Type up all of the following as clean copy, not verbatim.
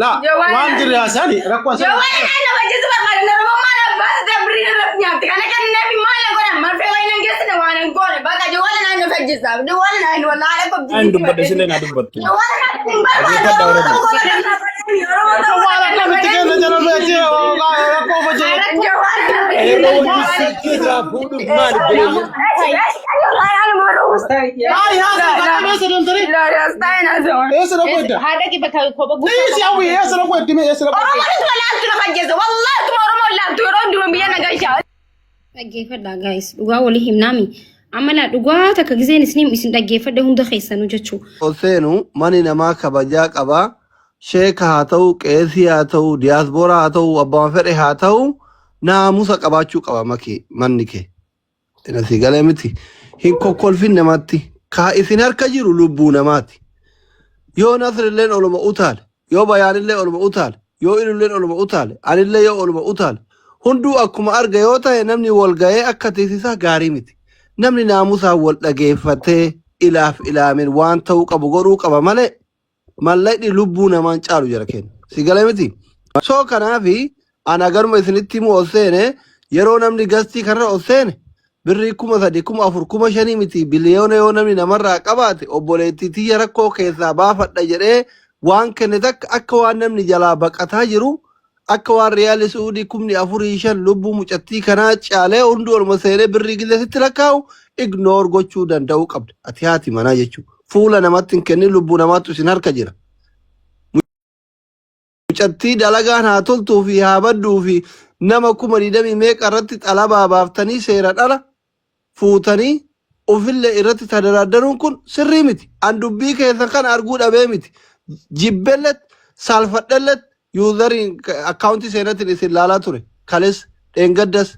Laa Jawaala waan jirre haasa'ani rakkoo haasa'ani. Jawaala naan nama jesu barbaada. Oromummaa na baasite birrii irratti nyaatti. Kana kenneef maal na godhan? Marfee wayii nan geessine waan hin goone. Bakka jawaala naan na fajjisa. Jawaala naan wallaala qabdi. An dubbadhe sillee naa dubbattu. Jawaala naan hin barbaadu. Dhaggeeffadhaa Oromoo Oromoo. ta'uu qofa barbaadani. Oromoo ta'uu Waan akkamitti kenna jara beekti rakkoo hojii. Jawaala Qeerroo wajjin silkii irraa fuudhuuf maali obboleeyyan? Ay haasa kan eessa deemtanii? Eessa dhaquu edda? Haadha kee bakka kopha Dhiisi hawwi eessa dhaquu eddi mee eessa dhaquu eddi? Oromoon laaltu na fajjisa. Wallahi tuma Oromoon laaltu yeroo hundumaa biyya na gashaa. Dhaggeeffadhaa guys dhugaa walii himnaami. Amma laa dhugaa takka gizeen isin isin dhaggeeffadhe hunda keessanuu jechuu. Ol seenu mani namaa kabajaa qaba. Sheeka haa ta'u, qeesii haa ta'u, diyaasbooraa haa ta'u, abbaan fedhe haa ta'u, naamusa qabaachuu qaba maki manni kee. Ina si galee miti. Hin kokkolfin namatti. Kaa isin harka jiru lubbuu namaati. Yoo nasrilleen oluma utaale, yoo bayaanillee oluma utaale, yoo ilulleen oluma utaale, anillee yoo oluma utaale, hunduu akkuma arga yoo ta'e namni wal ga'ee akka teessisaa gaarii miti. Namni naamusaan wal dhageeffatee ilaaf ilaamin waan ta'uu qabu godhuu qaba malee mallaqni lubbuu namaan caalu jara kenna. Si galee miti? So kanaafi ana garuma isinitti himu ol seene yeroo namni gastii kanarra ol seene birrii 3000 4000 5000 miti biliyoona yoo namni namarraa qabaate obboleettii tiyya rakkoo keessaa baafadha jedhee waan kenne takka akka waan namni jalaa baqataa jiru akka waan riyaali su'uudii 4,500 lubbuu mucattii kanaa caalee hunduu oluma seenee birrii gizee sitti lakkaa'u ignore gochuu danda'uu qabda. Ati haati manaa jechuudha. Fuula namatti hin kennin lubbuu namaatu isin harka jira. Mucattii dalagaan haa toltuu fi haa badduu fi nama 20,000 meeqa irratti xalabaa baaftanii seera dhala fuutanii ufillee irratti tadaraaddaruun kun sirrii miti. An dubbii keessan kana arguu dhabee miti. Jibbellet saalfadhellet yuuzariin akkaawuntii seenatiin isin laalaa ture. Kales dheengaddas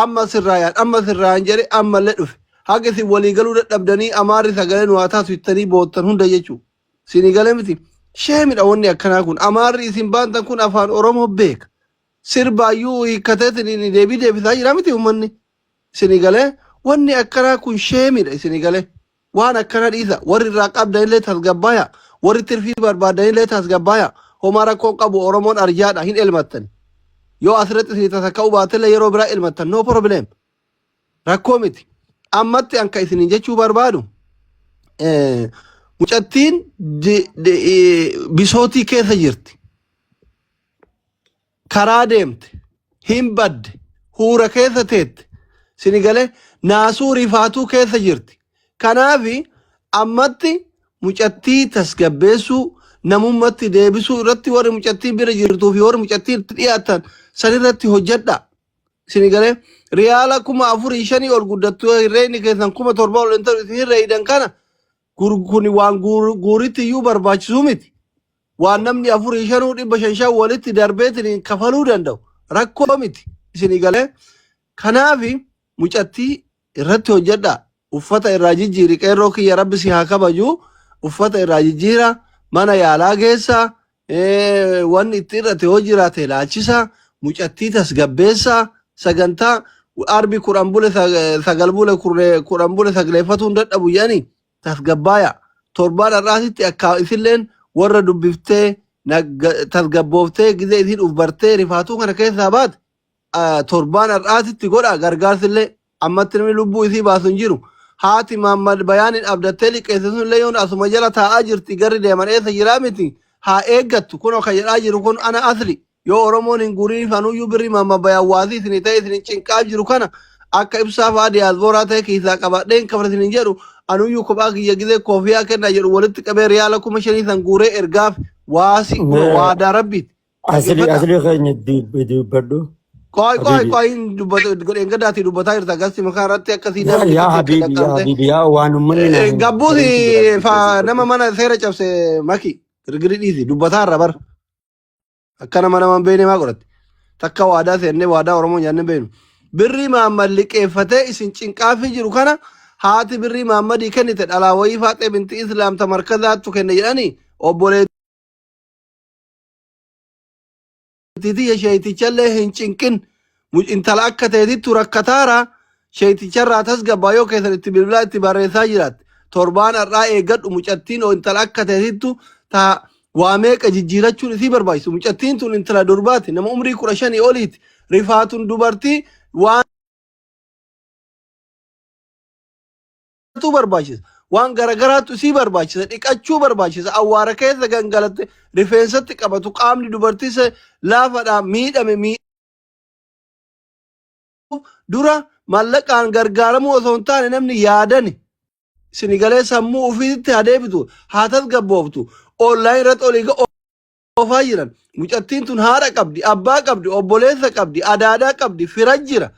amma sirraayaan amma sirraayaan jedhe ammallee dhufe. Haga isin walii galuu dadhabdanii amaarri sagalee nu haa taatu jettanii boottan hunda jechuudha. Isinii galee miti. Sheemidha wanni akkanaa kun. Amaarri isin baantan kun afaan Oromoo beeka. Sirbaayyuu hiikkateetiin deebii deebisaa jira miti uummanni. Isinii galee wanni akkanaa kun sheemidha isinii galee. Waan akkana dhiisa. Warri irraa qabdanillee tasgabbaaya. Warri tirfii barbaadanillee tasgabbaaya. Homaa rakkoo qabu Oromoon arjaadha hin elmattani. Yoo asirratti isinii tasakka'uu baatellee yeroo biraa elmattan no problem. Rakkoo miti. Ammatti anka isiniin jechuu barbaadu mucattiin bisootii keessa jirti. Karaa deemte hin badde huura keessa teette sini galee naasuu rifaatuu keessa jirti. Kanaafi ammatti mucattii tasgabbeessuu namummatti deebisuu irratti warri mucattii bira jirtuu fi warri mucattii itti dhiyaatan sanirratti hojjedha. Sini galee riyaala 4,500 ol guddattuu herreegni keessan 7,000 ol hin ta'u isin herreeydan kana kuni waan guuritti iyyuu barbaachisuu miti. Waan namni afurii shanuu 500 shan walitti darbeetiin kafaluu danda'u rakkoo miti isinii galee. Kanaafi mucattii irratti hojjedha. Uffata irraa jijjiiri qeerroo kiyya rabbi si haa kabaju. Uffata irraa jijjiira mana yaalaa geessa wanni itti irrate yoo jiraate laalchisa mucattii tasgabbeessa sagantaa arbi 10 bule 9 bule 10 bule sagaleeffatuu hin dadhabu jedhanii tasgabbaaya. Torbaan har'aasitti akka isilleen warra dubbiftee tasgabbooftee gizee isiin uf bartee rifaatuu kana keessaa baate torbaan har'aasitti godha gargaarsillee ammatti namni lubbuu isii baasu hin jiru. Haati Maammad Bayaaniin abdattee liqeesse sunillee yoon asuma jala taa'aa jirti garri deeman eessa jiraa miti haa eeggattu kunoo kan jedhaa jiru kun ana asli Yoo Oromoon hin guuriin anuyyuu birrii Maamma Bayaan waasii isinii ta'e isin cinqaa jiru kana akka ibsaa fa'aa diyaasbooraa ta'e keessaa qabadhee hin kafala isinin jedhu anuyyuu kophaa kiyya gizee koofiyaa kennaa jedhu walitti qabee riyaala 5,000 san guuree ergaaf waasii kun waadaa rabbiiti. Asli Dhaggeeffadhaa. asli keenya dubbadhu. Qoy qoy Habibi. qoy hin dubbatu godheen gaddaatii dubbataa jirta gasti makaa irratti akkasii Yaa namni yaa akka habibi yaa qaqqabte. habibi yaa waan uummanni naa hin Gabbuusi galintu jira. nama mana seera cabse maki girgirri dhiisi dubbataa irra bar. Akka nama nama hin beekne maa godhatte? Takka waadaa seennee waadaa Oromoo nyaannee hin beeknu. Birrii Mahammad liqeeffatee isin cinqaafii jiru kana haati birrii Mahammadii kennite dhalaa wayii faaxee binti Islaam ta markazaattu kenne jedhanii obboleettii tiyya sheeytichallee hin cinqin. Intala akka teetittu rakkataara sheeyticharraa tasgabbaa yoo keessan itti bilbilaa itti barreessaa jiraatte. Torbaan har'aa eeggadhu mucattiin intala akka teetittu ta Waa meeqa jijjiirachuun isii barbaachisu. Mucattiin tun intala durbaati. Nama umrii 15 oliiti. Rifaatuun dubartii waan barbaachisa. Waan garagaraatu isii barbaachisa. Dhiqachuu barbaachisa. Awwaara keessa gangalatte rifeensatti qabatu qaamni dubartii laafadhaa miidhame dura mallaqaan gargaaramuu osoo hin taane namni yaadani isini galee sammuu ofiitti haa deebitu haa tasgabbooftu online irratti olii oofaa jiran mucattiin tun haadha qabdi abbaa qabdi obboleessa qabdi adaadaa qabdi fira jira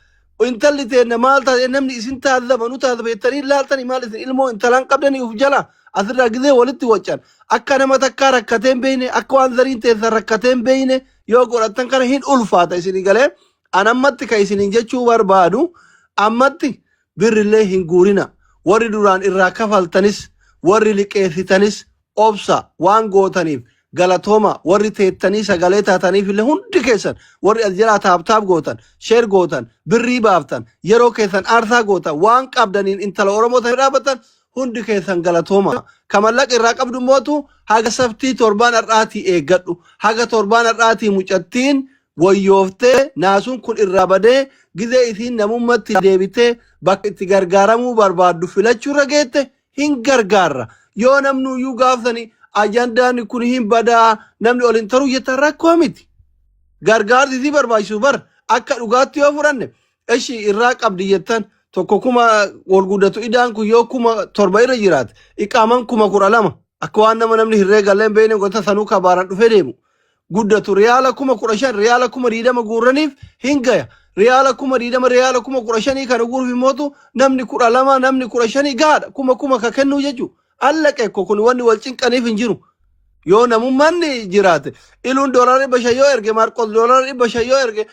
intalli teenna maal taate namni isin taazaba nu taazaba jettanii laaltanii maal isin ilmoo intalaan qabdanii uf jala asirraa gizee walitti waccan akka nama takkaa rakkatee hin beekne akka waan zariin teessan rakkatee hin beekne yoo godhattan kana hin ulfaata isinii galee An ammatti ka isiniin jechuu barbaadu ammatti birrillee hin guurina. Warri duraan irraa kafaltanis warri liqeessitanis obsa waan gootaniif galatooma warri teettanii sagalee taataniif illee hundi keessan warri as jalaa taap taap gootan sheer gootan birrii baaftan yeroo keessan aarsaa gootan waan qabdaniin intala Oromoo ta'e dhaabatan hundi keessan galatooma. Ka mallaqa irraa qabdu mootu haga saftii torbaan har'aatii eeggadhu. Haga torbaan har'aatii mucattiin wayyooftee naasuun kun irraa badee gizee isiin namummatti deebitee bakka itti gargaaramuu barbaaddu filachuu irra geette hin gargaarra. Yoo namnuyyuu gaafsani ajandaan kun hin badaa namni ol hin taruu jettan rakkoo miti. Gargaarsi isii barbaachisu bar akka dhugaatti yoo fudhanne eshi irraa qabdi jettan tokko kuma wal guddatu idaan kun yoo 7,000 irra jiraate iqaaman 12,000 akka waan nama namni herreegallee hin beekne gosa sanuu kabaaran dhufee deemu. Guddatu riyaala 15,000 riyaala 20,000 guurraniif hin gaya. Riyaala 20,000 riyaala 15,000 kana guuruuf immootu namni 12 namni 15 gahaadha. Kuma kuma ka kennuu jechuudha. Allaqe ko kun wanni wal cinqaniif hin jiru. Yoo namummaan jiraate iluun $500 yoo erge Maarqos $500 yoo erge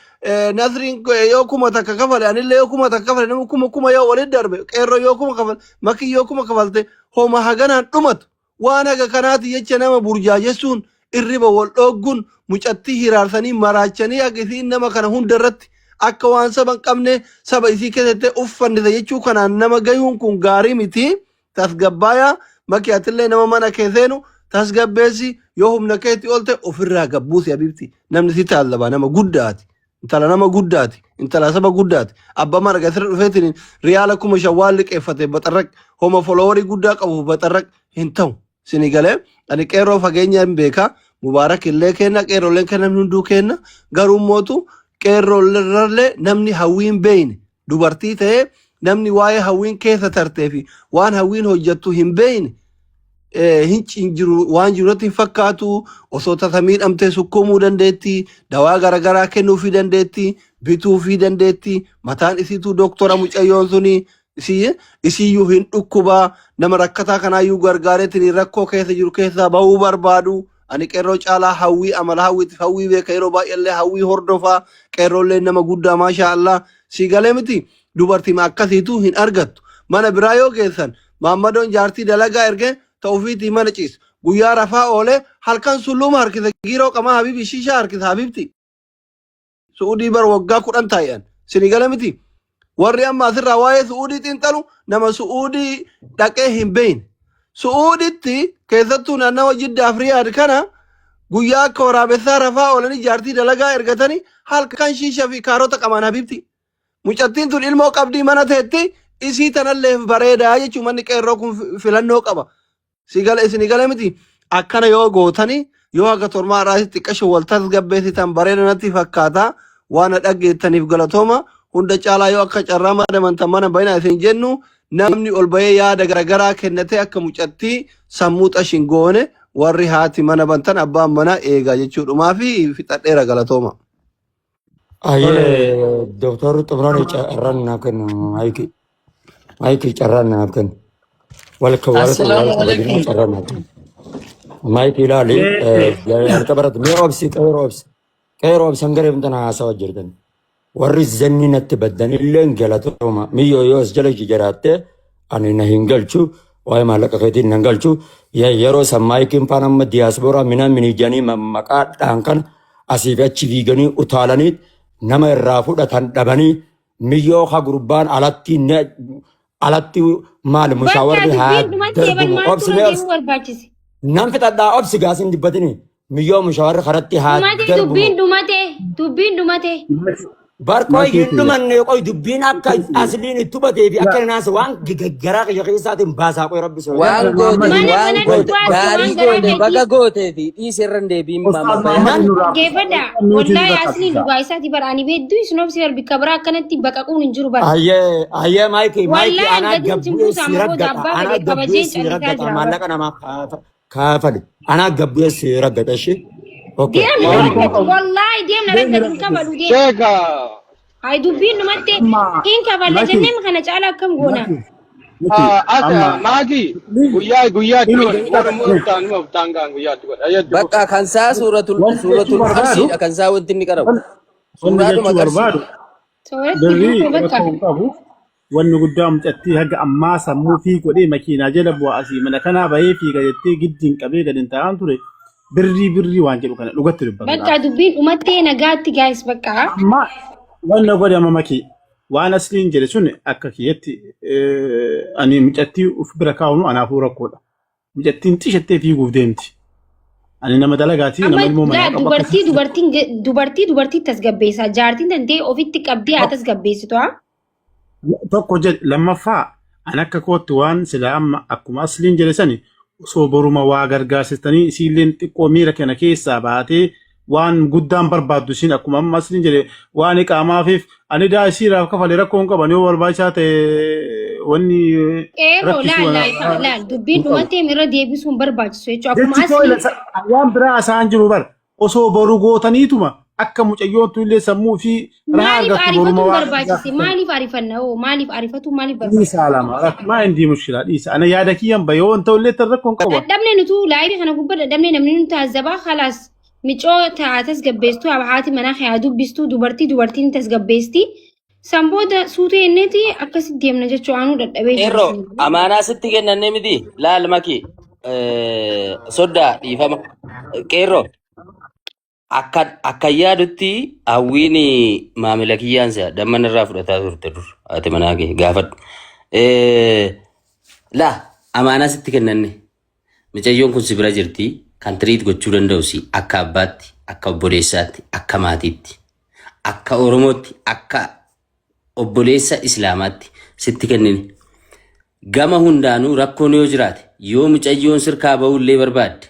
Nasriin yoo 1000 kafale anillee yoo 1000 kafale namni kuma kuma yoo walitti darbe qeerroo yoo kuma kafale makii yoo kuma kafalte homa haganaan dhumatu. Waan haga kanaati jecha nama burjaajessuun, irriba wal dhooggun, mucattii hiraarsanii maraachanii haga isiin nama kana hunda irratti akka waan saba hin qabne saba isii keessatti uffannisa jechuu kanaan nama gayuun kun gaarii miti. Tasgabbaayaa maki atillee nama mana kee seenu tasgabbeessi yoo humna keetti ol ta'e ofirraa gabbuusi habibti. Namni si taallaba nama guddaati. Intala nama guddaati. Intala saba guddaati. Abbaa mana gasirra dhufeetiin riyaala 5,000 waan liqeeffate baxarraq homa foloowarii guddaa qabuuf baxarraq hin ta'u. Sini galee ani qeerroo fageenya hin beeka. Mubaarak illee kenna qeerrooleen kenna namni hunduu kenna. Garuu mootu qeerroollee namni hawwii hin beekne dubartii ta'ee namni waa'ee hawwiin keessa tartee fi waan hawwiin hojjettu hin beekne hin jiru waan jiru natti hin fakkaatu osoo tasa miidhamtee sukkuumuu dandeetti dawaa garaagaraa kennuufii dandeetti bituufii dandeetti mataan isiituu doktora mucayyoon suni isii isiiyyuu hin dhukkubaa nama rakkataa kanaayyuu gargaareetiin rakkoo keessa jiru keessaa bahuu barbaadu ani qeerroo caalaa hawwii amala hawwiitiif hawwii beeka yeroo baay'eellee hawwii hordofaa qeerroollee nama guddaa maashaa Allah sii galee miti dubartii akkasiitu hin argattu mana biraa yoo geessan Maammadoon jaartii dalagaa erge ta ofiitii mana ciisa. Guyyaa rafaa oolee halkan sulluuma harkisa giiroo qamaa habiibi shishaa harkisa habiibti. Su'uudii bar waggaa 10 taa'an. Sini gala miti. Warri amma asirraa waa'ee su'uudii xiinxalu nama su'uudii dhaqee hin beekne. Su'uuditti keessattuu naannawa Jiddaaf Riyaad kana guyyaa akka waraabessaa rafaa oolanii jaartii dalagaa ergatanii halkan shisha fi kaarota qamaan habiibti. Mucattiin tun ilmoo qabdii mana teetti isii tanallee bareedaa jechuun manni qeerroo kun filannoo qaba. Si gala isin gala miti akkana yoo gootani yoo haga tormaa irraa xiqqasho wal tasgabbeessitan bareeda natti fakkaata waan na dhaggeettaniif galatooma hunda caalaa yoo akka carraa madamantan mana bayina isin jennu namni ol bahee yaada garagaraa kennatee akka mucattii sammuu xashin goone warri haati mana bantan abbaan mana eegaa jechuudhumaa fi fixadheera galatooma. Ayyee doktorri xumuraan carraan naaf kennu maayikii. Maayikii carraan naaf kennu. Walka walka Assalaamu walka badinaa alaikum. carraan naaf kennu. Maayikii ilaali harka baratu mee obsi qeeroo obsi qeeroo obsi hanga reeftan haasawa jirtan. Warri zanni natti baddan illee galatooma miyyoo yoo as jala jiraatte ani na hin galchu waa'ee maallaqa keetiin na hin galchu yeroo san maayikiin faan amma diyaaspooraa minaa minijanii maqaa dhaan kana asii fi achi fiiganii utaalanii nama irraa fudhatan dhabanii miyyoo ka gurbaan alatti alatti maal Bakka mushaawarri haa dubbiin dhumattee bar darbumu maaltu obsi irra mee obsi deemuu barbaachise? Nan fixadhaa obsi gaasin dubbatini. Miyyoo mushawarri karatti haa Dhumate darbu. dubbiin dhumate dubbiin dhumate. Barqoo hin dhumanne qoy dubbiin akka asliin itti hubatee fi akka naas waan garaa kiyya keessaatiin baasaa qoy rabbi sodaa. Waan goote Mana waan mana goote duwwaatti gaarii waan garaa goote baga keetii. gootee fi dhiisi irra hin deebiin Ustaaz maama Muhammad bayaan. nurraa Dhaggeeffadha. nuti Wallaahi nurraa asliin qabsiisa. dhugaa isaati bara ani beedduu isin obsi bar bikka biraa akkanatti baqaquun hin jiru bara. Ayyee ayyee maayikii maayikii Wallaahi anaa gadi hin gabbu'ee buusa si amma booda raggata abbaa anaa fedhe gabbu'ee kabajeen si callisaa raggata jira bara. maallaqa namaa kaafali anaa gabbu'ee si raggata ishee. Okay. Deem na Waan raggatu qabu. wallaahi deem na Deemi raggatu hin kabalu deem. Sheeka Hayi dubbiin dhumatte Amma hin kaballa maki jennee kana caala akkam goona. maki maki as amma maaki guyyaa guyyaatti inu godhe daqiiqaa boru immoo takka iftaan immoo iftaan gaan guyyaatti godhe ayyatti Bakka kan saa suuratul wanni jechuu suuratul barbaadu qarshiidha kan saa wanti inni qarabu. wanni Suuraadhuma jechuu qarshiidha. barbaadu Sooratti birrii buufuu bakka. rakkoo hin qabu. Wanni guddaa mucattii haga ammaa sammuu fi godhee makiinaa jala bu'a asii mana kanaa bahee fiiga jettee giddiin qabee gadi hin taa'an ture birrii birrii waan jedhu kana dhugatti Bakka dubbatuudhaaf. dubbiin dhumattee nagaatti gaayis bakka. Amma wanna godhe amma makii waan asliin jedhe sun akka kiyyatti ani mucattii of bira kaa'uun anaafuu rakkoodha. Mucattiin xishattee fiiguuf deemti. Ani nama dalagaati Amma nama ilmoo manaa laa qabu dubartii akkasitti. dubartiin dubartii dubartii tasgabbeessaa jaartiin tantee ofitti qabdee haa tasgabbeessitu haa. Tokko jedhe lammaffaa an akka kootti waan sila amma akkuma asliin jedhe sani osoo boruma waa gargaarsistanii isiilleen xiqqoo miira kana keessaa baatee waan guddaan barbaaddu isiin akkuma amma asliin jedhe waan iqaamaafiif ani daa isiiraaf kafale rakkoo hin qaban yoo barbaachisaa ta'e wanni Qeerroo rakkisu laal laal laal dubbiin hin qabu. dhumattee irra deebisuun barbaachisu jechuudha. Akkuma Jechi koo asliin waan biraa isaan jiru bar osoo boru gootaniituma akka mucayyoontu illee sammuu fi rahaa maaliif argattu boruma ariifatuun waa barbaachise? gargaarsisan. Maaliif ariifanna hoo? Maaliif ariifatuun maaliif barbaachise? Dhiisaa lama maa hindi mushkilaa dhiisa ana yaada kiyyan ba yoo ta'u illee tan rakkoon qaba. Dadhabne nutu laayivii kana gubbaa dadhabne namni nu taazabaa khalaas micoo taa tasgabbeestuu haati manaa haa dubbistuu dubartii dubartiin tasgabbeesti. San booda suutee inneeti akkasitti deemna jechuu aanuu dadhabee jira. Qeerroo amaanaa sitti kennannee miti laal maki soddaa dhiifama. Qeerroo akka akka yaadutti hawwiin maamila kiyyaan si'a damman irraa fudhataa turte dur haati manaa kee gaafadhu. Laa amaanaa sitti kennanne mucayyoon kun si bira jirti kan tiriit gochuu danda'u si akka abbaatti akka obboleessaatti akka maatiitti akka Oromootti akka obboleessa Islaamaatti sitti kennine. Gama hundaanuu rakkoon yoo jiraate yoo mucayyoon sirkaa ba'ullee barbaadde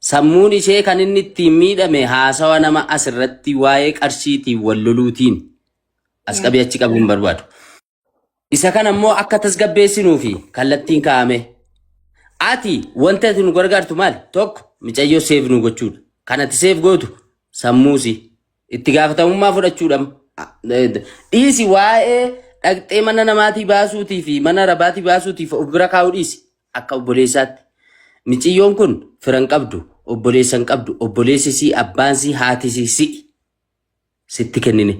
sammuun ishee kan inni ittiin miidhame haasawa nama asirratti waa'ee qarshiitiin wal loluutiin as qabee achi qabuu hin barbaadu. Isa kana immoo akka tasgabbeessinuu fi kallattiin kaa'ame. Ati wanta ati nu gargaartu maali? Tokko mucayyoo seef nu gochuudha. Kan ati seef gootu sammuusi. Itti gaafatamummaa fudhachuudha. Dhiisi waa'ee dhaqxee mana namaatii baasuutii fi mana rabaatii baasuutiif of bira kaa'uu dhiisi. Akka obboleessaatti. Miciyyoon kun fira hin qabdu, obboleessa hin qabdu, obboleessi sii, abbaan sii, haati sii si'i. Sitti kennine.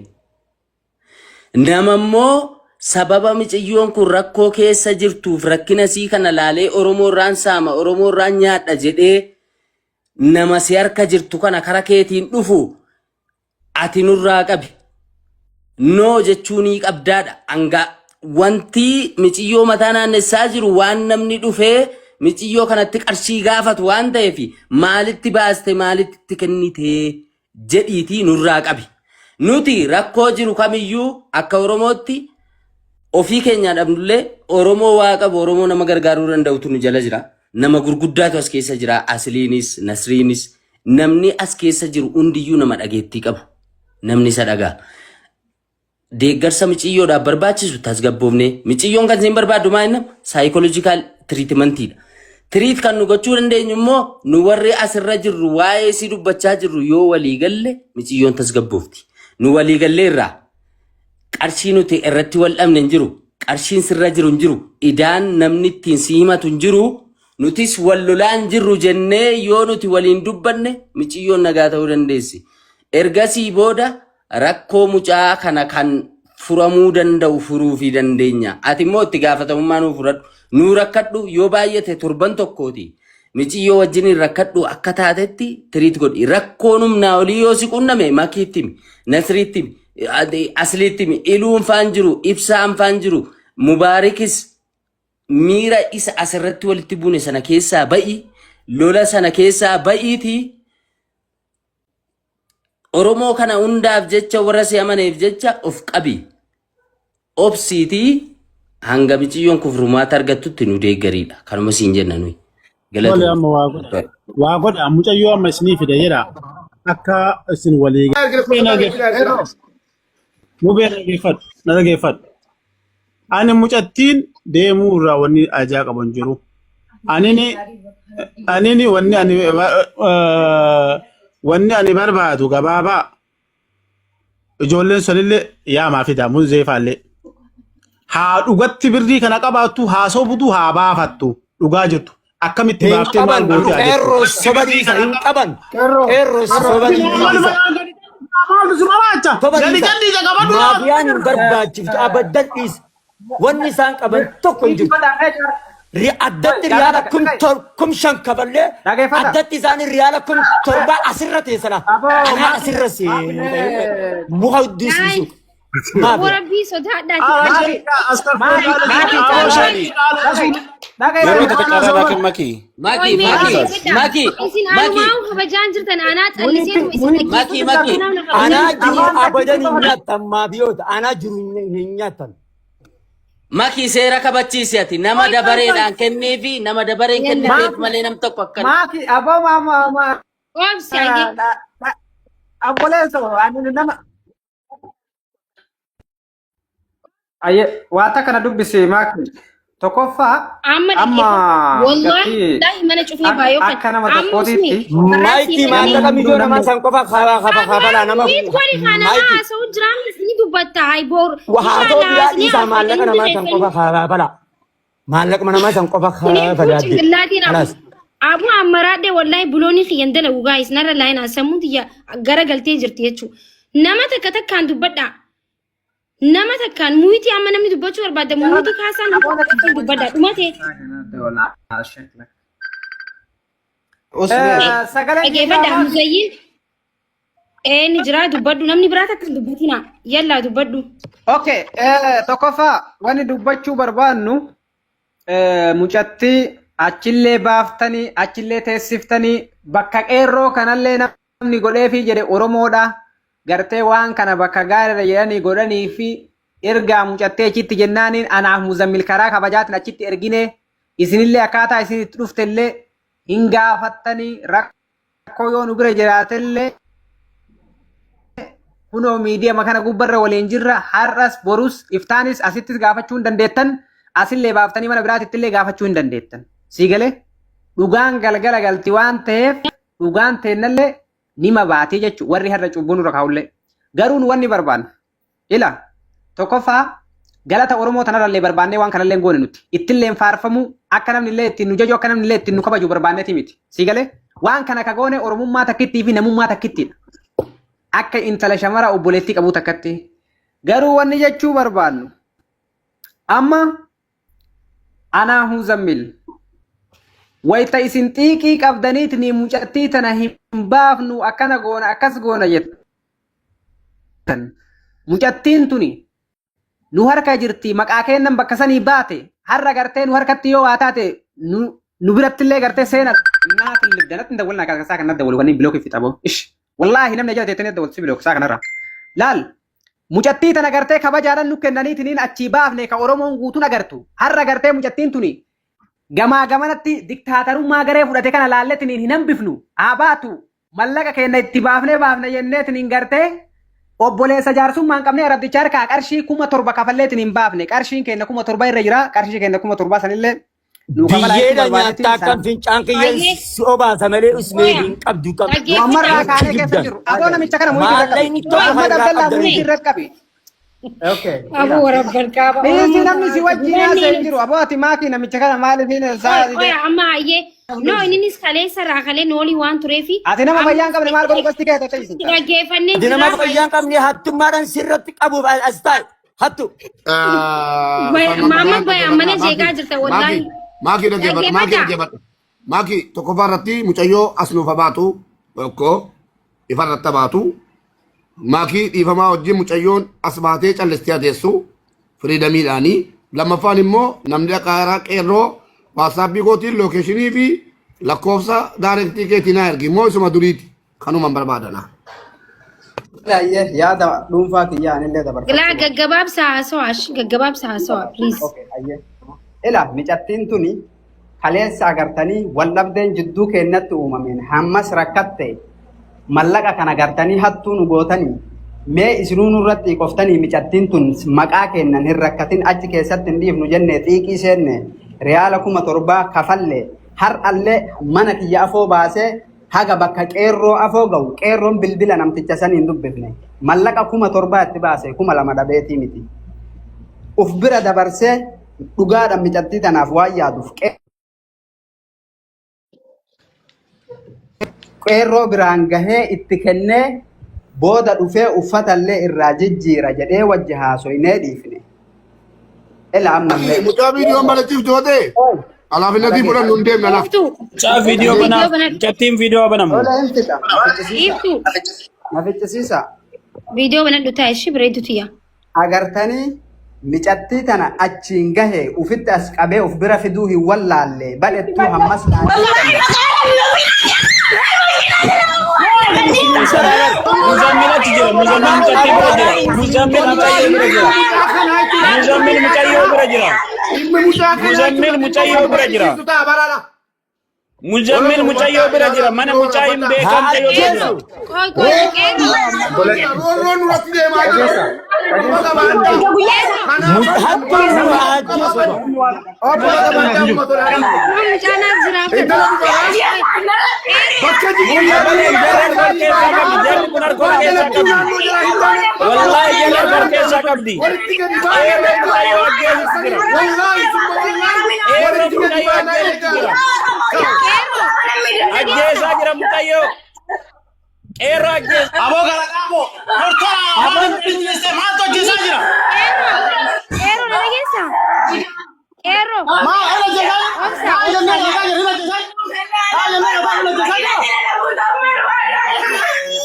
Nama immoo sababa miciyyoon kun rakkoo keessa jirtuuf rakkina sii kana laalee Oromoo irraan saama, Oromoo irraan nyaadha jedhee nama si harka jirtu kana kara keetiin dhufu ati nurraa qabi. Noo jechuunii qabdaadha. Hanga wanti miciyyoo mataa naannessaa jiru waan namni dhufee miciyyoo kanatti qarshii gaafatu waan ta'eef maalitti baaste maalitti itti kennitee jedhiitii nurraa qabi. Nuti rakkoo jiru kamiyyuu akka Oromootti ofii keenyaa dhabnullee Oromoo waa qabu Oromoo nama gargaaruu danda'utu nu jala jira. Nama gurguddaatu as keessa jira. Asliinis, Nasriinis namni as keessa jiru hundiyyuu nama dhageettii qabu. Namni isa dhagaa. Deeggarsa miciyyoodhaaf barbaachisu tasgabboofne. Miciyyoon kan isin barbaaddu maal inni psychological treatmentiidha. Treat kan nu gochuu dandeenyu immoo nu warri asirra jirru waa'ee isii dubbachaa jirru yoo walii galle miciyyoon tasgabboofti. Nu walii galleerraa qarshii nuti irratti wal dhabne hin jiru. Qarshiin sirra jiru hin jiru. Idaan namni ittiin si himatu hin jiru. Nutis wal lolaa hin jirru jennee yoo nuti waliin dubbanne miciyyoon nagaa ta'uu dandeessi. Ergasii booda rakkoo mucaa kana kan furamuu danda'u furuufii dandeenya. Ati immoo itti gaafatamummaa nuu fudhadhu. Nuu rakkadhu yoo baay'ate torban tokkooti. Miciyyoo wajjiniin rakkadhu akka taatetti tiriit godhi. Rakkoon humnaa olii yoo si qunname makiitti himi, Nasriitti himi, Asliitti himi, Iluun faan jiru, Ibsaan faan jiru, Mubaarikis miira isa asirratti walitti buune sana keessaa ba'i. Lola sana keessaa ba'iitii Oromoo kana hundaaf jecha warra si amaneef jecha of qabi. Obsiitii hanga miciyyoon kun furmaata argattutti nu deeggariidha. Kanuma siin jenna nuyi. Tole Galatoomi. amma waa godha. Waa godha mucayyoo amma isinii fide jedha. Akka isin walii Mubee dhaggeeffadhu. Na dhaggeeffadhu. Ani mucattiin deemuu irraa wanni ajaa qabu hin jiru. Anini anini wanni ani wanni ani barbaadu gabaabaa ijoolleen sunillee yaamaa fidaa muzeefaallee. Haa dhugatti birrii kana qabaattu haa sobdu haa baafattu dhugaa jirtu akkamitti Hin baaftee maal qaban gootee haa jettu. qeerroo soba dhiisa hin qaban qeerroo soba dhiisa Maaltu si maraacha? soba Gadi dhiisa jalli ija qabadhu laata. maafiyaan hin barbaachiftu abaddan dhiisa wanni isaan qaban tokko hin jirtu. Addatti riyaala 5000 kaballee Dhageeffata. addatti isaanii riyaala 7000 asirra teessana. Aboo Anaa asirra si muka huddisiisu. Aboo rabbii sodaadhaati. Yeroo takka carraa naa kenni Makii. Maki, Maki, Maki, Isin Maki, anumaa kabajaan jirtan anaa calliseetuma isin Maki, dhaggeeffatu Maki. kanaaf na kabajaan Anaa jirtan. jiru abadan hin nyaattan maafiyoota. Anaa jiru hin nyaattan. Maki seera kabachiisi ati nama Oi, oi, oi. dabareedhaan kenniifi nama dabareen Yalla. kenniteef malee nam tokko akkana. Maaki aboo maama ma Obsi ayye. obboleesso ani nama Aye, waan takka na dubbisi maaki. Tokkoffaa Amma amma dhaggeeffatu. Wallahi gartii wallahi mana cufee baay'oo kan. akka nama Amma tokkootitti usni karaa Maayikii sii maallaqa banee. miyyoo namaa san qofa kafalaa nama Miit godhi kana maayikii. haasa'u jiraan ni dubbatta hayi boor. Haa ta'u Inshallah biraa haasni dhiisaa maallaqa haasa'u namaa san qofa kafalaa. Maallaquma namaa san qofa Kuni kun kafalaa adde. cinqillaatiin abu. Kalaas. Abu ammaraadhe wallahi buloonni kiyyan dalagu gaayis narra laayinaa sammuun tiyya gara galtee jirti jechuudha. Nama takka takkaan dubbadhaa. Nama takkaan muyitii amma namni dubbachuu barbaadda muyitii kaasaa nama takkaan dubbadhaa dhumate. Sagaleen Dhageeffadhaa dhiigaa muzayyiin ni jira dubbadhu namni biraa takka hin dubbatina yallaa dubbadhu. Okay, tokkoffaa wanni dubbachuu barbaannu mucattii achillee baaftanii achillee teessiftanii bakka qeerroo kanallee namni godheefii jedhe Oromoodha. Gartee waan kana bakka gaariirra jedhanii godhanii fi ergaa mucattee achitti jennaaniin anaaf muzammil karaa kabajaatiin achitti ergine isinillee akkaataa isin itti dhuftellee hin gaafattanii rakkoo yoo nu bira jiraatellee kunoo miidiyama kana gubbarra waliin jirra har'as borus iftaanis asittis gaafachuu hin dandeettan asillee baaftanii mana biraatitti illee gaafachuu hin dandeettan. Sii galee dhugaan galgala galti waan ta'eef dhugaan teennallee nima baatee jechuudha warri har'a cubbuu nurra kaa'ullee. Garuu nu wanni barbaannu ila tokkoffaa galata Oromoo tanarrallee barbaannee waan kanallee hin goone nuti. Ittillee hin faarfamu akka namni illee ittiin nu jaju akka namni illee ittiin nu kabaju barbaanneeti miti. Sii galee waan kana ka goone Oromummaa takkittii fi namummaa takkittiidha. Akka intala shamara obboleettii qabuu takkatti. Garuu wanni jechuu barbaannu amma anaa Muzammil wayta isin xiiqii qabdaniitni mucattii tana hin baafnu akkana goona akkas goona jettan. Mucattiin tuni nu harka jirti maqaa kennan bakka sanii baate har'a gartee nu harkatti yoo waa taate nu nu birattillee gartee seena naatin libda natti hin dawwalna akka kan dawwalu wanni bilookii fixa boo ish wallaahi namni jala teettanii dawwaltu si bilook isaa kanarra laal mucattii tana gartee kabajaadhaan nu kennaniitiniin achii baafne ka Oromoon guutuun agartu har'a gartee mucattiin tuni gamaa gamanatti diktaatarummaa garee fudhate kana laalletiniin hin hambifnu haa baatu mallaqa keenya itti baafnee baafne jenneetiniin gartee obboleessa jaarsummaa hin qabne arabdicha harkaa qarshii 7000 kafalleetiin hin baafne qarshiin keenya 7000 irra jira qarshii keenya 7000 sanillee nu kafalaa jechuu Biyyeedha barbaadeetiin nyaattaa san akkam fincaan kiyyeen Ayyee. si obaasa malee usmee Oya. hin qabdu qabdu. nu ammarraa Dhaggeeffadhaa. kaanee keessa Kijibdan. jirru aboo namicha kana muyitii irra qabi Maallaqni tokko kan Ahmad irraa Abdallaa qabdan hin muyitii jiru. irra qabi Okay. Aboo warabbal kaaba Dhiisi Oromoo namni si wajjin haasa'e hin Gubanni jiru. Aboo ati maakii namicha kana maaliif hin Oya saa oya amma ayyee no inninis kaleessa irraa kalee noolii waan tureefi Ati nama amma fayyaa hin qabne maal godhu gosti kee ta'e isin. dhaggeeffannee Ati nama jira. fayyaa hin qabne hattummaadhaan sirratti qabuuf as taa'e. Hattu. Maamma baya mana jeeqaa jirta wallaahi. Maakii dhaggeeffadhu. Maakii Dhaggeeffadhaa. dhaggeeffadhu. Maakii tokkoffaa irratti mucayyoo as nuuf baatu tokko ifa irratti baatu. Maakii dhiifamaa wajjin mucayyoon as baatee callistee adeessu firiidamiidhaanii. Lammaffaan immoo namni dhaqaaraa qeerroo WhatsAppii kootiin lookeeshinii fi Lakkoofsa daarektii keetii naa ergi immoo isuma duriiti. Kanuman barbaadana. Ayyee yaada dhuunfaa kiyyaa anillee Laa dabarfachuu gaggabaabsa haasawaa ashi gaggabaabsa haasawaa please. Okay, ayyee. Ila micattiin tuni kaleessa agartanii wal dhabdeen jidduu keennatti uumameen hammas rakkatte mallaqa kana gartanii hattuu nu gootanii mee isinuu nurratti qoftanii micattiin tun maqaa keennan hin rakkatin achi keessatti hin dhiifnu jenne xiiqii seenne riyaala 7000 kafalle har'allee mana kiyya afoo baasee haga bakka qeerroo afoo ga'u qeerroon bilbila namticha sanii hin dubbifne mallaqa 7000 itti baase 2000 dhabeetii miti uf bira dabarsee dhugaadhaan micattii tanaaf waan yaaduuf qeerroo biraan gahee itti kennee booda dhufee uffatallee irraa jijjiira jedhee wajji haasoynee dhiifne. Ela ammallee. Mucaa viidiyoon barachiiftu yoo ta'e alaafinnatii fudhannu hin deemna lafa. Iftu. Mucaa viidiyoo Viidiyoo banaa. banadhu. Mucattiin viidiyoo banamu. Tola hin fixa. Na ficcisiisa. Iftu. Na ficcisiisa. Viidiyoo banadhu taa ishii bareeddu tiyya. Agartanii micattii tana achiin gahe ufitti as qabee uf bira fiduu hin wallaalle balettuu hammas naan Muzammil achi jira. Muzammil mucattii bira jira. Muzammil mucayyoo bira jira. Muzammil mucayyoo bira jira. Dhimmi mucaa kanaa Muzammil mucayyoo bira jira. ta'a baraadha. Muzammil mucayyoo bira jira. Mana mucaa hin beekan mucayyoo bira jira. Qoy qoy qeerroo. Roorroon nurratti deemaa jira. Quba qabaadhaa. Kanaaf Hattuun nu haa ajjeesu. quba qabaadhaa uummata olaanaa. Kun mucaa naaf jira. Intala dubaraa bakka Jarri harka keessaa qabdi. Jarri kun harka keessaa qabdi. naannoo jala hin taane. Wallaahi jarri harka keessaa qabdi. Walitti gadi Qeerroo mucayyoo ajjeesutti jira. Wallaahi summa wallaahi Qeerroo walitti gadi mucayyoo baanaa ajjeesutti eegaa. jira. Ajjeesaa jira mucayyoo. Qeerroo ajjeesaa. Aboo gara dhaaboo. Tortora waan ajjeese maaltu ajjeesaa jira? Qeerroo. Qeerroo na dhageessaa? Qeerroo. Maa hin ajjeesaa jira? Obsa Maa obsa. jennee ajjeesaa jira? Hin ajjeesaa jira? Maa jennee ajjeesaa hin ajjeesaa jira?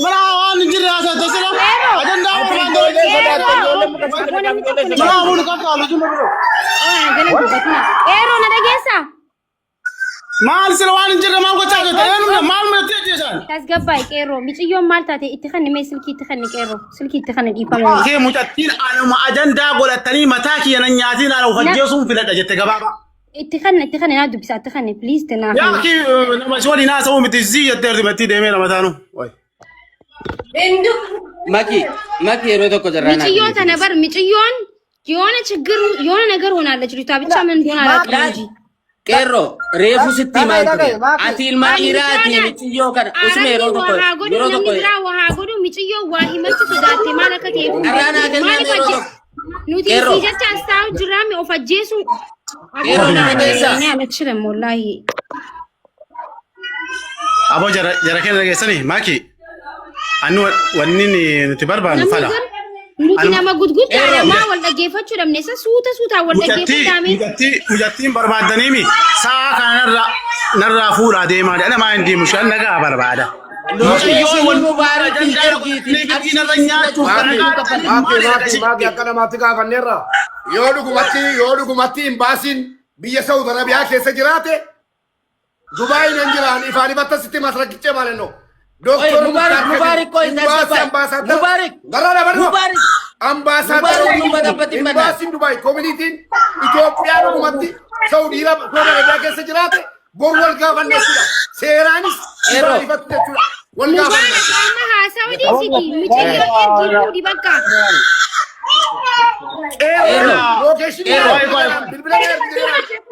Mana waan hin jirre haasa'e sira. Qeerroo. Ajandaa Ati waan ijoollee sodaatte Qeerroo. ijoollee muka sitti Aboo namni naqan tokko ijoollee na Mana sodaatte. abuun qaqqaalu jimma biroo. Ah, gana dubbatina. Qeerroo na dhageessaa? Maal sira waan hin jirre maal gochaa jirta? Eenyu maal mul'atti ajjeesaan? Tasgabbaa'e qeerroo. Miciyyoon maal taate itti kanni mee silkii itti kanni qeerroo. Silkii itti kanni dhiifama waliin. Kee mucattiin anuma ajandaa godhatanii mataa kiyya nan nyaatiin ana of ajjeesuun filadha jette gabaabaa. Itti kanni naa dubbisa itti kanni please itti naa Yaa kanni. kii nama si waliin haasa'uu miti zii jettee artimattii deemee nama taanu. Maki, maki yeroo tokko jarraa naa Miciyyoo kenni tana please. bar miciyyoon የሆነ ችግር የሆነ ነገር ሆናለች ልጅቷ ብቻ ምን እንደሆነ አላውቅም እንጂ Qeerroo reefu sitti Dhagaye himaan ture. dhagaye maaki. Ati ilma Ani dhiiraati mucaadhaan miciyyoo kana usuma arabni yeroo tokko waa haa godhu yeroo namni tokko biraa waa haa godhu miciyyoo waa himachuu sodaatte maal akka ta'e kun carraa naa beeku kennaa maaliif yeroo ajje tokko. nuti Qeerroo isii jecha as taa'u jirraami of ajjeesu qeerroo na dhageessaa. እኔ አልችልም ወላሂ Aboo jara jara keenya dhageessanii maaki. Anni wanni nuti barbaannu namni fala. gar nuti Anuma nama gudguddaadha Qeerroo maa wal dhaggeeffachuu dhabne isa suuta suutaan wal mucattii dhaggeeffataame mucattii mucattiin barbaaddaniimi sa'a kana narraa narraa fuudhaa deemaa jedha namaa hin deemu shan nagaa barbaada. Mucayyoon Lookeeshinii wal Mubaarakiin ajandaa ergiiti godhatanii gatii narra qarshii nyaachuuf sitti kana Maaki naqachuu qaadanii maaki maal maaki maaki akka namaatti gaafanneerra. Yoo dhugumatti hin baasiin biyya Saudi Arabiyaa keessa jiraate Dubaay nan jiraan ifaan ifatti sitti masrakichee maal no. Oye, Doktor Mubarak, Muktaar Kadir Mubarak, qoy, imbaasii tasgabbaa'e. ambaasaaddara Mubarak, garraa dhaabadhu Mubarak, ambaasaaddara Mubarak, nu badabbatin banaa. imbaasiin Dubaay koominitiin Itoophiyaa dhugumatti Saudi Arabiyaa keessa jiraate boru wal gaafanna jechuudha. Seeraanis ifaan Qeerroo, ifatti jechuudha. Wal gaafanna. Mubarak amma haasawa dhiisiti miciyyoo ergii fuudhi bakka Qeerroo qeerroo, lookeeshinii qeerroo. bilbila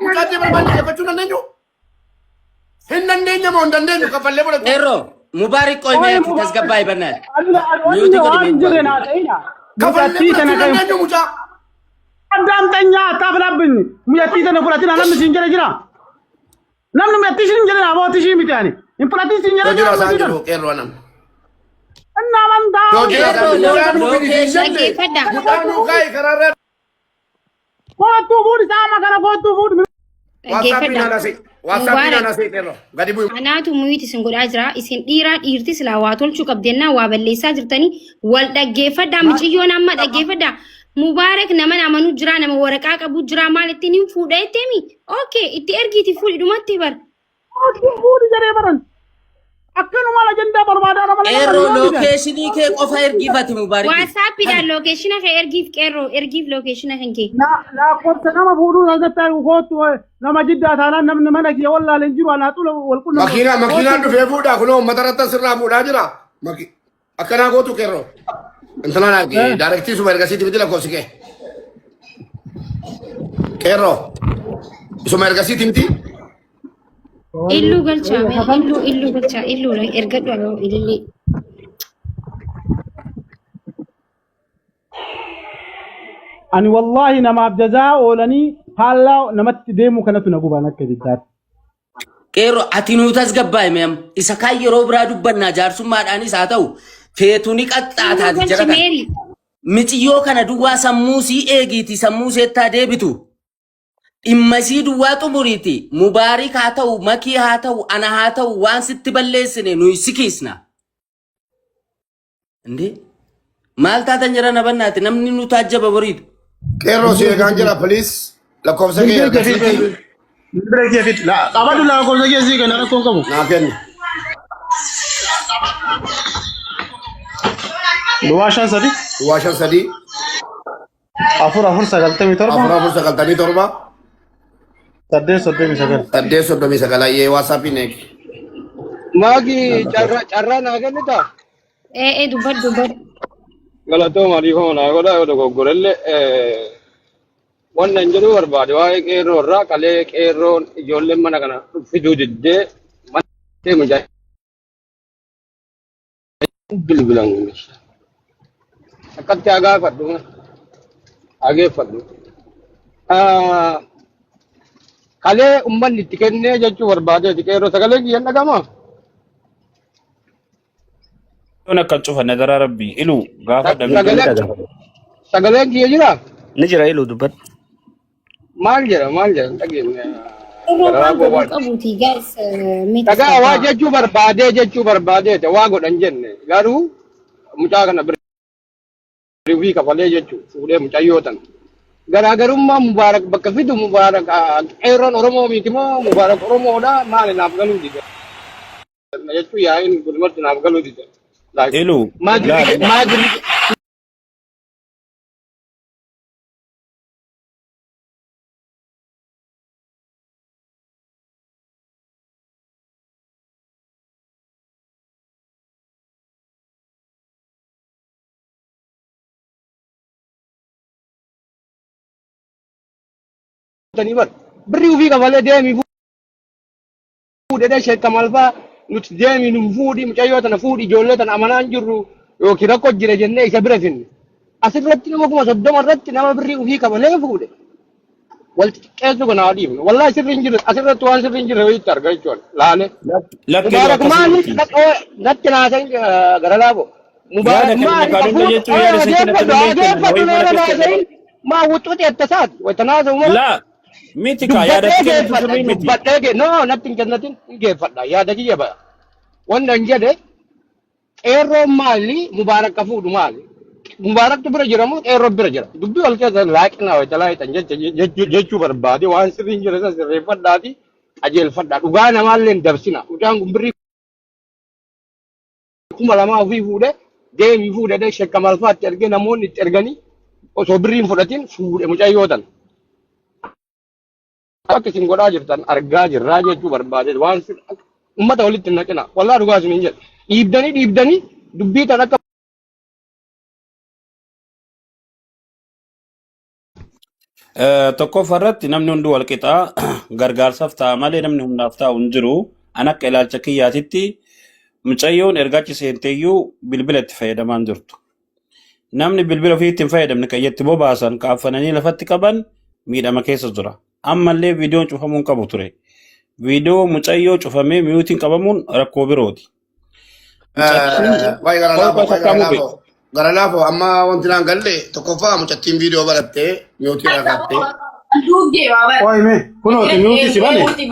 mucaatii barbaanne dhiyeeffachuu dandeenyu. Hin dandeenya moo hin dandeenyu kaffallee fudhachuu. Qeerroo, Mubarak qoy mee ati tasgabbaa'e bannaati. Miyuutii godhi waan mee hin jirre Mubarak. naa ta'ina. Kaffallee Mucattii tana fudhachuu kan dandeenyu mucaa. Addaamxanya attaafilaabbin mucattii tana fudhatina namni siin jedhe jira. Namni mucattii siin jedhe abootti ishii miti ani. Hin fudhatin siin jedhe Hojii jira isaan mucattii jiru tana. qeerroo nam. Innaa amantaa. Hojii isaan Qeerroo, jiru. Mucaa nuu fidi siin jenne. dhaggeeffadha Mucaa nuu kaa'i karaarra. Koottuu fuudhi saama kana koottuu fuudhi. Waasaappiin dhaggeeffadha aanasee. Waasaappiin Mubarak aanasee qeerroo. Gadi bu'i. Anaatu muyit isin godhaa jira. Isin dhiiraa dhiirti silaa waa tolchuu qabdennaa waa balleessaa jirtanii wal dhaggeeffadhaa miciyyoon amma dhaggeeffadhaa. Mubaarak nama amanuu jira nama waraqaa qabu jira maal ittiin hin fuudha jetteemi. Okay itti ergiiti fuudhi dhumatti bar. Kootu fuudhi jedhee baran. Akkanumaan ajandaa barbaadaa nama lama Qeerroo yoo didan. lookeeshinii kee qofa ergifati Mubaariki. Waatsaappiidhaan lookeeshina kee ergiif qeerroo ergiif lookeeshina kan kee. Na lakkoofsa nama fuudhuu argattaa kootu nama jiddaa taanaan namni mana kiyya wallaale hin jiru anaa xula wal qunnamna. Makiinaa makiinaan dhufee fuudhaa kunoo uummata irratti asirraa fuudhaa jira. Akkanaa gootu qeerroo. Intalaan arge daarektii suma ergasiitti miti lakkoofsi kee. Qeerroo. Isuma ergasiitti miti. Illuu galchaa mee illuu illuu galchaa illuu ergadhu aloo ilillee. Ani wallaahi namaaf jazaa oolanii faallaa namatti deemuu kanatu na gubaan akka ibiddaatti. Qeerroo ati nuu tasgabbaa'e mee amma isa kaan yeroo biraa dubbannaa jaarsummaadhaanis haa ta'u feetu ni Illuu qaxxaataati galchi jara kana. meeri. Miciyyoo kana duwwaa sammuu sii eegiiti sammuu seettaa deebitu. Dhimma isii duwwaa xumuriiti mubaarik haa ta'u makii haa ta'u ana haa ta'u waan sitti balleessine nuyi si kiisna. Indee maal taatan jara na bannaati namni nu taajjaba boriitu. Qeerroo si eegaan jira please. Lakkoofsa kee Bilbila kee ergasiitti fidi. Bilbila kee fidi. Qabadhu lakkoofsa kee sii kenna rakkoon qabu. naa kenni. Duwwaa 5 3 Duwwaa 5 3 4 4 97 4 4 97 8 39. 8 39 ayyee waasaappiin eegi. Maagi carraa carraa naa kennitaa? Ee ee dubbadhu dubbadhu. Galatooma dhiifama naa godhaa yoo dogoggorellee wanna hin jedhuu barbaade waa'ee qeerroo irraa kalee qeerroon ijoolleen mana kana fiduu diddee mana mucaa bilbilan kunis akkatti haa gaafadhu haa geeffadhu. Kalee uummanni itti kennee jechuu barbaadeeti qeerroo sagalee kiyyan dhagama. Yoon akka hin cufanne daraa rabbii iluu gaafa dhabee Sagalee sagaleen kiyya jira Ni jira iluu dubbadhu. maal jedha maal jedha hin dhageenye Qeerroo garaa waan koo godhuu waan. qabuuti guys mee Dhagaa waa tasgabbaa. jechuu barbaadee jechuu barbaadeeti waa godhan jenne garuu mucaa kana birrii kafalee jechuu fuudhee mucayyoo tana. Garaagarummaa Mubaarak bakka fidu Mubaarak qeerroon Oromoo miti moo Mubaarak Oromoodha maali naaf galuu dide jechuu yaa'iin gulumatti naaf galuu dide. Like iluu maajirri laali maajirri bar birrii ofii kafalee deemii fuudhee sheekka malfaa nuti deemi nu fuudhi mucayyoo tana fuudhi ijoollee tana amanaan jirru yookiin rakkoo jira jennee isa bira finne. Asirratti nama 30,000 irratti nama birrii ofii kafalee fuudhe. Wal xiqqeessu kana haa dhiifnu. Wallaahi sirri hin jirre asirratti waan sirri hin jirre wayiitti arga jechuudha. Laale. Lakki iluu Mubaarak akkasii maali miti. natti naasan gara laafo. Yaada Mubaarak kenna maali kaadhumna kafuudhu jechuun yaada isin kennatan adeeffadhu illee kennan adeeffadhu wayii mana nama keessa naasayin maa wuxuuti attasaati wayitanaasa umara. Laa miti kaa yaada Dubbadhee itti kennitu geeffadha sirrii miti. dubbadhee ge no natti hin kennatin hin geeffadha yaada kiyya ba'a. Wanta hin jedhe qeerroon maali Mubaarak ka fuudhu maali? Mubaaraktu bira jira moo qeerroon bira jira? Dubbii wal keessa laaqinaa wayita laaqitan jecha jechuu barbaade waan sirrii hin jirre san sirreeffadhaati qajeelfadhaa dhugaa namaallee hin dabsina. Mucaan kun birrii 2000 ofii fuudhe deemii fuudhe shekka malfaatti ergee namoonni itti erganii osoo birrii hin fudhatin fuudhe mucayyoo tana. Akka isin godhaa jirtan argaa jirraa jechuu barbaade waan ummata walitti hin naqina. Wallaa dhugaa isin hin jedhu. Dhiibdanii dhiibdanii dubbii tan akka Tokkoffaa irratti namni hundi wal qixaa gargaarsaaf ta'a malee namni humnaaf taa'u hin jiru. An akka ilaalcha kiyyaatitti mucayyoon erga achi seenteeyyuu bilbila itti fayyadamaa hin jirtu. Namni bilbila ofii itti hin fayyadamne kan itti bobaasan kaaffananii lafatti qaban miidhama keessa jira. Ammallee viidiyoon cufamuu hin qabu ture. Viidiyoo mucayyoo cufamee miyuutiin qabamuun rakkoo birooti. Mucattiin Waa'ee gara qoy laafoo, qoy waa'ee gara takkaa mube. laafoo. Gara laafoo amma wanti naan galle tokkoffaa mucattiin viidiyoo barattee miyuutii irraa kaaftee. Duugee waa bara. Qoy mee kunooti miyuutii si bane miyuutii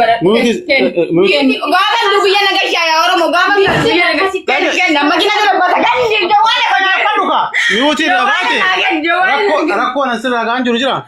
miyuutii Gaafa biyya nagashaa yaa Oromoo gaafa biyya nagasitti kenna makina dura bata kan jawwaala Miyuutii irraa baate rakkoo rakkoon asirraa ga'an jiru jira.